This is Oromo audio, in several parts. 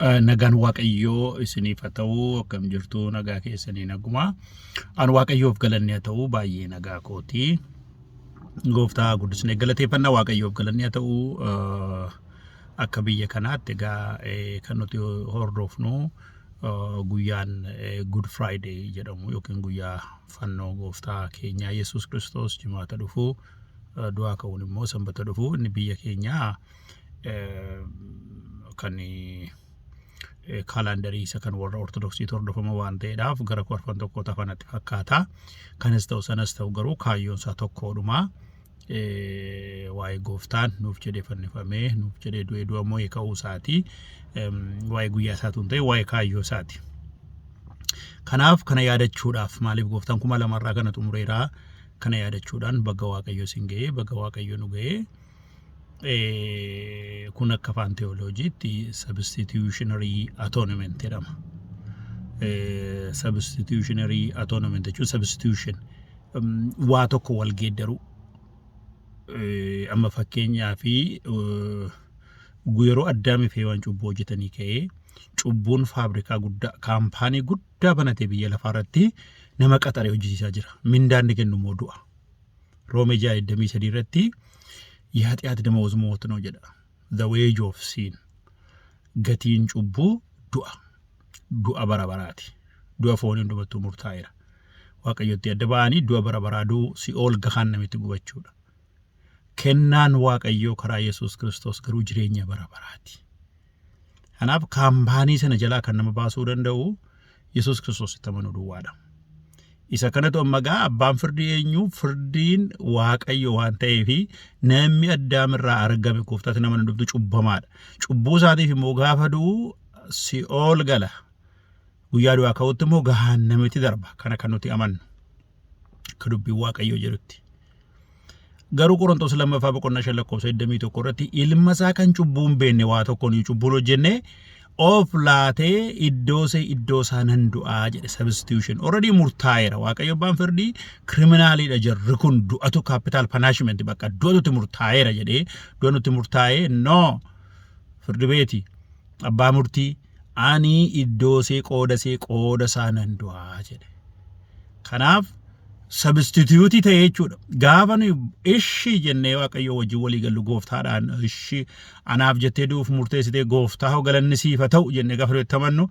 Nagaan Waaqayyoo isiniif haa ta'u. Akkam jirtu? Nagaa keessanii? Naguma. An Waaqayyoof galanni haa ta'u, baay'ee nagaa kooti. Gooftaa guddisnee galateeffannaa. Waaqayyoof galanni haa ta'u. Akka biyya kanaatti egaa kan nuti hordofnu guyyaan Good Friday jedhamu yookiin guyyaa fannoo gooftaa keenyaa Yesuus Kiristoos Jimaata dhufu, du'aa ka'uun immoo Sanbata dhufu. Inni biyya keenyaa kan kaalaandarii isa kan warra Ortodoksiitu hordofama waan ta'eedhaaf gara korfan tokko tafanatti fakkaata. Kanas ta'u sanas ta'u garuu kaayyoon isaa tokkodhuma. Waa'ee gooftaan nuuf jedhee fannifamee, nuuf jedhee du'ee, du'a mo'ee ka'uu isaati. Waa'ee guyyaa isaatu hin ta'e, waa'ee kaayyoo isaati. Kanaaf kana yaadachuudhaaf, maaliif gooftaan 2000rraa kana xumureeraa, kana yaadachuudhaan baga Waaqayyo isin ga'ee, baga Waaqayyo nu ga'ee. Kun akka afaan teolojiitti substitutionary atonement jedhama. Substitutionary atonement jechuun substitution, waa tokko wal geeddaruu. Amma fakkeenyaa fi yeroo Addaamii fi Heewaan cubbuu hojjetanii ka'ee, cubbuun faabrikaa guddaa, kaampaanii guddaa banatee biyya lafaa irratti nama qaxaree hojjisiisaa jira. Mindaan inni kennu immoo du'a. Roomee 6:23 irratti የኃጢአት ደመወዝ ሞት ነው jedha. The wage of sin. Gatiin cubbuu du'a. Du'a bara baraati. Du'a foonii hundumattuu murtaa'eera. Waaqayyotti adda ba'anii du'a bara baraa du'u, si'ool gahaan namitti gubachuudha. Kennaan Waaqayyoo karaa Yesuus Kiristoos garuu jireenya bara baraati. Kanaaf kaampaanii sana jalaa kan nama baasuu danda'u Yesuus Kiristoositti amanuu duwwaadha. Isa kanatu amma gaa abbaan firdii eenyu? Firdiin Waaqayyo waan ta'eef, namni Addaam irraa argame, gooftaatti nama hundumtu cubbamaadha. Cubbuu isaatiif immoo gaafa du'u si'ool gala. Guyyaa du'aa ka'utti immoo gahaannamitti darba. Kana kan nuti amannu. Akka dubbiin Waaqayyoo jedhutti. Garuu Qorontos lammaffaa boqonnaa 5 lakkoofsa 21 irratti ilma isaa kan cubbuu hin beekne, waa tokkoon cubbuun hojjenne, of laatee iddoo isaa nan du'aa jedhe. Substitution already murtaa'eera. Waaqayyo abbaan firdii criminaliidha, jarri kun du'atu, capital punishment, bakka du'atutti murtaa'eera jedhee, du'a nutti murtaa'ee, no firdi beeti abbaa murtii, ani iddoo see qooda see qooda isaa nan du'aa jedhe. Kanaaf substitute ta'e jechuudha. Gaafa nuyi ishii jennee Waaqayyo wajjin walii gallu, gooftaadhaan ishii anaaf jettee du'uuf murteessitee, gooftaa hoo galanni siif haa ta'u jennee gaafa nuyi amannu,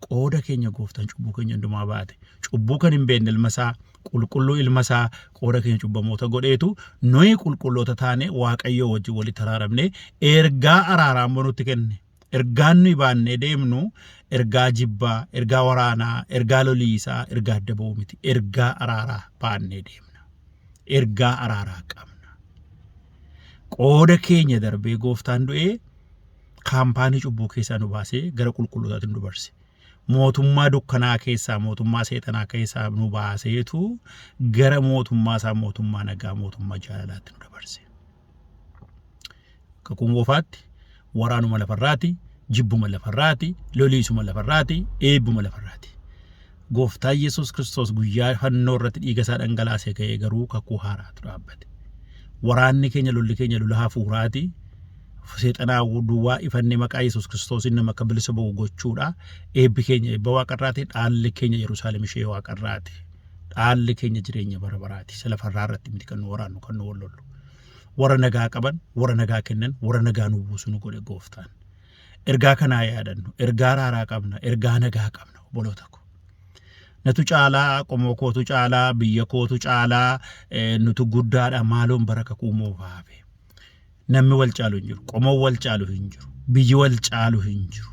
qooda keenya gooftaan cubbuu keenya hundumaa baate. Cubbuu kan hin beekne ilma isaa, qulqulluu ilma isaa, qooda keenya cubbamoota godheetu, nuyi qulqulloota taane Waaqayyo wajjin walitti araaramne, ergaa araaraa immoo nutti kenne. Ergaan nuyi baannee deemnu ergaa jibbaa, ergaa waraanaa, ergaa loliisaa, ergaa adda ba'uu miti. Ergaa araaraa baannee deemna. Ergaa araaraa qabna. Qooda keenya darbee gooftaan du'ee kaampaanii cubbuu keessaa nu baasee gara qulqullootaatti nu dabarse. Mootummaa dukkanaa keessaa, mootummaa seexanaa keessaa nu baaseetu gara mootummaa isaa, mootummaa nagaa, mootummaa jaalalaatti nu dabarse. Kakuu moofaatti waraanuma lafarraati, jibbuma lafarraati, loliisuma lafarraati, eebbuma lafarraati. Gooftaan Yesuus Kiristoos guyyaa fannoo irratti dhiiga isaa dhangalaasee ka'ee garuu kakuu haaraatu dhaabbate. Waraanni keenya, lolli keenya lola hafuuraati. Seexanaa duwwaa ifannee maqaa Yesuus Kiristoosiin nama akka bilisa ba'u gochuudha. Eebbi keenya eebba waaqarraati. Dhaalli keenya Yerusaalem ishee waaqarraati. Dhaalli keenya jireenya bara baraati. Isa lafarraa irratti miti kan nu waraannu, kan nu wal lollu. Warra nagaa qaban, warra nagaa kennan, warra nagaa nu buusu nu godhe gooftaan. Ergaa kanaa yaadannu, ergaa araaraa qabna, ergaa nagaa qabna, obboloota ko. Natu caalaa, qomoo kootu caalaa, biyya kootu caalaa, nutu guddaadha, maaloon bara kakuu moofaafe. Namni wal caalu hin jiru, qomoon wal caalu hin jiru, biyyi wal caalu hin jiru.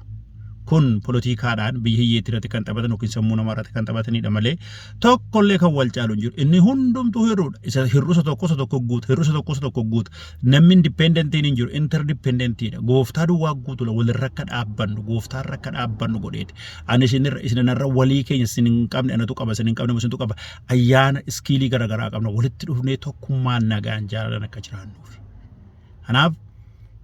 Kun polotiikaadhaan biyya hiyyeetti irratti kan taphatan yookiin sammuu namaa irratti kan taphatanidha malee tokkollee kan wal caalu hin jiru. Inni hundumtuu hir'uudha. Isa hir'usa tokko isa tokko guuta, hir'usa tokko isa tokko guuta. Namni independentiin hin jiru, interdependentiidha. Gooftaa duwwaa guutuudha. Walirra akka dhaabbannu, gooftaarra akka dhaabbannu godheeti. Ani isinirra, isin anarra, walii keenya isin hin qabne anatu qaba, isin hin qabne isintu qaba. Ayyaana skillii garaagaraa qabna. Walitti dhufnee tokkummaan, nagaan, jaalalaan akka jiraannuuf. Kanaaf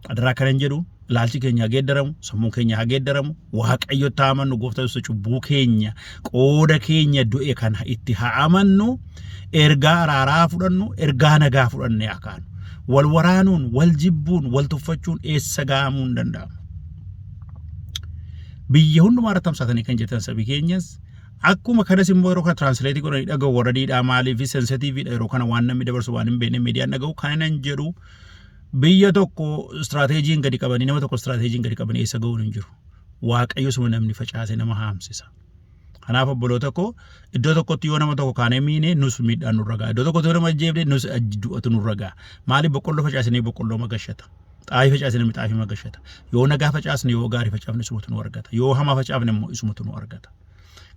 adaraa kanan jedhu, ilaalchi keenya haa geeddaramu, sammuun keenya haa geeddaramu, Waaqayyotti haa amannu, gooftaa Yesuus cubbuu keenya qooda keenya du'e kana itti haa amannu, ergaa araaraa fudhannu, ergaa nagaa fudhannee haa kaanu. Wal waraanuun, wal jibbuun, wal tuffachuun eessa ga'amuu hin danda'amu. Biyya hundumaa irratti tamsaatanii kan jirtan sabi keenyas, akkuma kanas immoo yeroo kana translate godhanii dhaga'u warra diidhaa, maaliif sensitiiviidha, yeroo kana waan namni dabarsu waan hin beekne miidiyaan dhaga'u. Kana nan jedhu, biyya tokko istiraateejiin gadi qabanii, nama tokko istiraateejiin gadi qabanii eessa ga'uun hin jiru. Waaqayyo suma namni facaase nama haamsisa. Kanaaf obboloota koo, iddoo tokkotti yoo nama tokko kaanee miine, nus miidhaan nurra ga'a. Iddoo tokkotti yoo nama ajjeefne, nus du'atu nurra ga'a. Maaliif? Boqqolloo facaasnee boqqolloo magashata. Xaafii facaasnee xaafii magashata. Yoo nagaa facaasne, yoo gaarii facaafne, isumatu nu argata. Yoo hamaa facaafne immoo isumatu nu argata.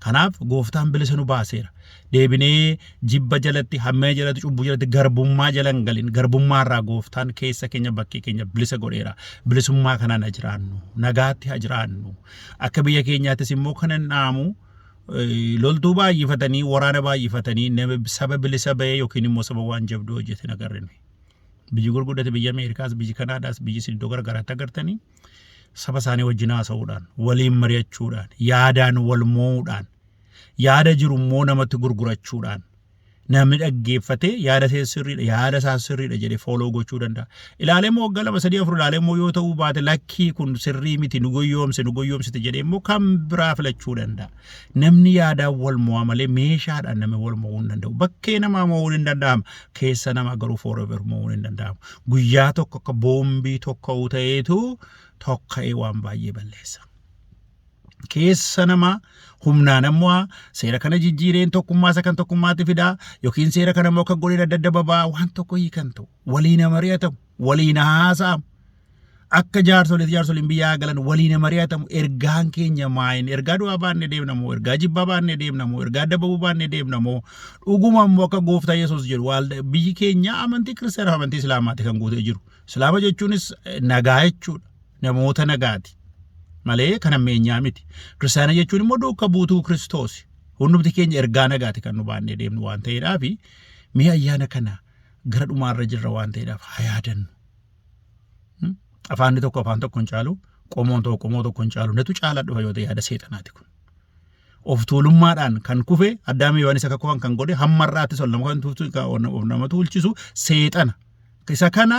Kanaaf gooftaan bilisa nu baaseera. Deebinee jibba jalatti, hammee jalatti, cubbuu jalatti, garbummaa jala hin galin. Garbummaa irraa gooftaan keessa keenya, bakkee keenya bilisa godheera. Bilisummaa kanaan haa jiraannu. Nagaatti haa jiraannu. Akka biyya keenyaattis immoo kanan dhaamu, loltuu baay'ifatanii, waraana baay'ifatanii, nama saba bilisa bahee yookiin immoo saba waan jabduu hojjete hin agarre nuyi. Biyyi gurguddate, biyya Ameerikaas, biyyi Kanaadaas, biyyi isin iddoo garaagaraatti agartanii, saba isaanii wajjin haasa'uudhaan, waliin mari'achuudhaan, yaadaan wal moo'uudhaan, yaada jiru immoo namatti gurgurachuudhaan, namni dhaggeeffatee yaada isaa sirriidha, yaada isaa sirriidha jedhee follow gochuu danda'a. Ilaalee immoo waggaa 2, 3, 4 ilaalee immoo yoo ta'uu baate, lakkii, kun sirrii miti, nu goyyoomse, nu goyyoomsite jedhee immoo kan biraa filachuu danda'a. Namni yaadaan wal mo'a malee meeshaadhaan namni wal mo'uu hin danda'u. Bakkee namaa mo'uun hin danda'amu. Keessa namaa garuu forever mo'uun hin danda'amu. Guyyaa tokko akka boombii tokko ta'eetu tokka'ee waan baay'ee balleessa. Keessa namaa humnaan ammoo seera kana jijjiireen tokkummaa isa kan tokkummaatti fidaa, yookiin seera kana immoo akka godheen adda adda babaa, waan tokko hiikan ta'u. Waliin mari'atamu, waliin haasa'amu. Akka jaarsolitti jaarsoliin biyyaa galan waliin mari'atamu. Ergaan keenya maayin? Ergaa du'aa baannee deemna moo, ergaa jibbaa baannee deemna moo, ergaa adda bahuu baannee deemna moo, dhuguma immoo akka gooftaa Yesuus jedhu, biyyi keenya amantii kiristaanaa fi amantii islaamaati kan guutee jiru. Islaama jechuunis nagaa jechuudha. Namoota nagaati malee kan ammeenyaa miti. Kiristaana jechuun immoo duuka buutuu Kiristoos. Hundumti keenya ergaa nagaati kan nu baannee deemnu waan ta'eedhaaf, mee ayyaana kana gara dhumaarra jirra waan ta'eedhaaf haa yaadannu. Afaanni tokko afaan tokko hin caalu, qomoon tokko qomoo tokko hin caalu. Natu caalaa dhufa yoo ta'e, yaada seexanaati kun. Of tuulummaadhaan kan kufe Addaamii Yohaannis akka kufan kan godhe, hamma har'aattis ol nama kan of nama tuulchisu seexana. Isa kana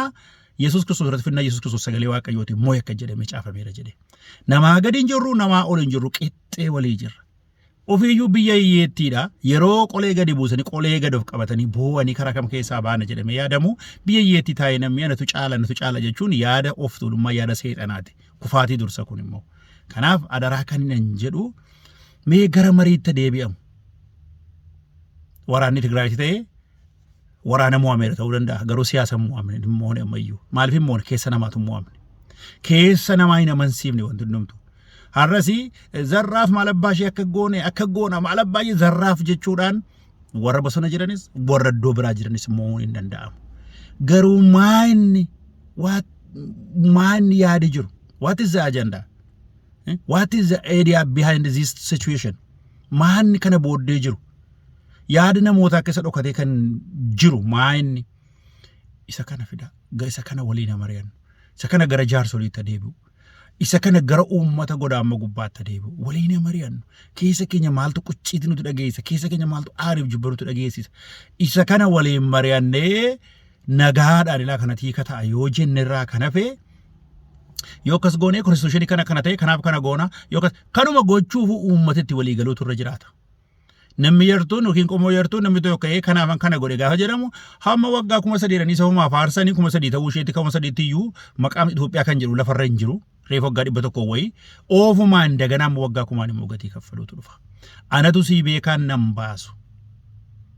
Yesuus Kiristoos irratti finna. Yesuus Kiristoos sagalee Waaqayyooti moo'e akka jedhamee caafameera jedhe. Namaa gadi hin jirru, namaa ol hin jirru, qixxee walii jirra. Ofiiyyuu biyya hiyyeettiidha. Yeroo qolee gadi buusanii, qolee gadi of qabatanii boo'anii karaa kam keessaa baana jedhamee yaadamu, biyya hiyyeettii taa'ee namni anatu caala, anatu caala jechuun yaada of tuulummaa, yaada seexanaati. Kufaatii dursa kun immoo. Kanaaf adaraa kan hin jedhu, mee gara mariitti deebi'amu. Waraanni Tigraayitti ta'ee waraana mo'ameera ta'uu danda'a, garuu siyaasa mo'amne hin mo'ane ammayyuu. Maaliif hin mo'ane? Keessa namaatu hin mo'amne. Keessa namaa hin amansiifne wanti hundumtu. Har'as zarraaf, maal abbaa ishee, akka goone, akka goona, maal abbaa ishee, zarraaf jechuudhaan warra bosona jiranis, warra iddoo biraa jiranis mo'uun hin danda'amu. Garuu maanni maanni yaadi jiru? What is the agenda? What is the idea behind this situation? Maanni kana booddee jiru? Yaada namootaa keessa dhokatee kan jiru maanni? Isa kana fida. Isa kana waliin mari'annu. Isa kana gara jaarsoliitti adeebi'u. Isa kana gara uummata godaamma gubbaatti adeebi'u. Waliin mari'annu. Keessa keenya maaltu qucciiti nuti dhageessisa? Keessa keenya maaltu aariif jibba nuti dhageessisa? Isa kana waliin mari'annee nagaadhaan ilaa kanatti hiika ta'a yoo jenne irraa kan hafe, yoo akkas goonee constitution kana kana ta'e, kanaaf kana goona, yoo akkas kanuma gochuuf uummatitti walii galuutu irra jiraata. Namni yartuun yookiin qomoo yartuun namni tokko ka'ee kanaafan kana godhe gaafa jedhamu, hamma waggaa 3000 jedhanii sabamaa faarsanii, 3000 ta'uu isheetti, 3000tti iyyuu maqaan Itoophiyaa kan jedhu lafarra hin jiru. Reefa waggaa 100 wayii oofumaan daganaa immoo waggaa kumaan immoo gatii kaffaluutu dhufa. Anatu sii beekaan nan baasu.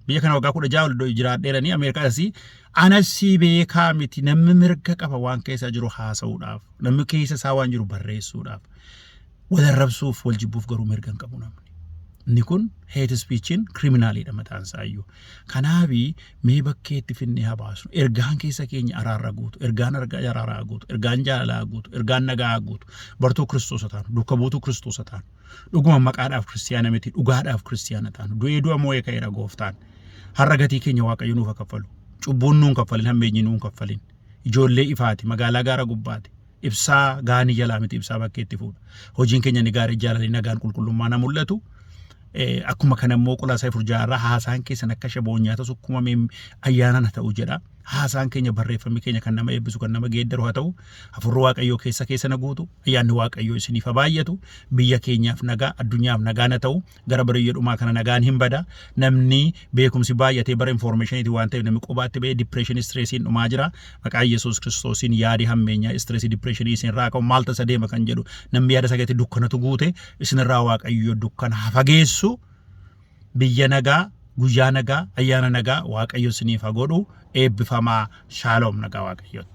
Biyya kana waggaa 16 ol jiraadheeranii, Ameerikaa asii ana sii beekaa miti. Namni mirga qaba waan keessa jiru haasa'uudhaaf, namni keessa isaa waan jiru barreessuudhaaf. Wal arrabsuuf, wal jibbuuf garuu mirga hin qabu namni. Inni kun hate speechiin criminaliidha mataan isaa iyyuu. Kanaafi mee bakkeetti finnee haa baasnu. Ergaan keessa keenya araarra guutu, ergaan araaraa guutu, ergaan jaalalaa guutu, ergaan nagaa guutu. Bartuu Kiristoos taanu, duuka buutuu Kiristoos taanu. Dhuguma maqaadhaaf kiristiyaana miti, dhugaadhaaf kiristiyaana taanu. Du'ee du'a moo'ee ka'eera gooftaan. Har'a gatii keenya Waaqayyo nuuf haa kaffalu. Cubbuun nuun kaffalin, hammeenyi nuun kaffalin. Ijoollee ifaati, magaalaa gaara gubbaati. Ibsaa gaanii jalaa miti, ibsaa bakkeetti fuudha. Hojiin keenya ni gaarii, jaalalli, nagaan, qulqullummaa na mul'atu. Akkuma kana immoo Qolaasaay 4:6 irraa haasaan keessan akka shaboo nyaata sukkumamee ayyaanaan haa ta'u jedha. Haasaan keenya, barreeffamni keenya kan nama eebbisu, kan nama geeddaru haa ta'u. Hafuurri Waaqayyoo keessa keessa na guutu. Ayyaanni Waaqayyoo isiniif haa baay'atu. Biyya keenyaaf nagaa, addunyaaf nagaa na ta'u. Gara biyya dhumaa kana nagaan hin bada. Namni beekumsi baay'atee bara informationiiti waan ta'eef, namni qobaatti ba'ee depressionii, stressiin dhumaa jira. Maqaa Yesuus Kiristoosiin yaadi hammeenyaa, stressii, depressionii isinirraa ka'u. Maal tasa deema kan jedhu namni yaada isaa keessatti dukkanatu guute, isinirraa Waaqayyo dukkana haa fageessu. Biyya nagaa, guyyaa nagaa, ayyaana nagaa Waaqayyo isiniif haa godhu. Eebbifamaa. Shaaloom, nagaa Waaqayyootti.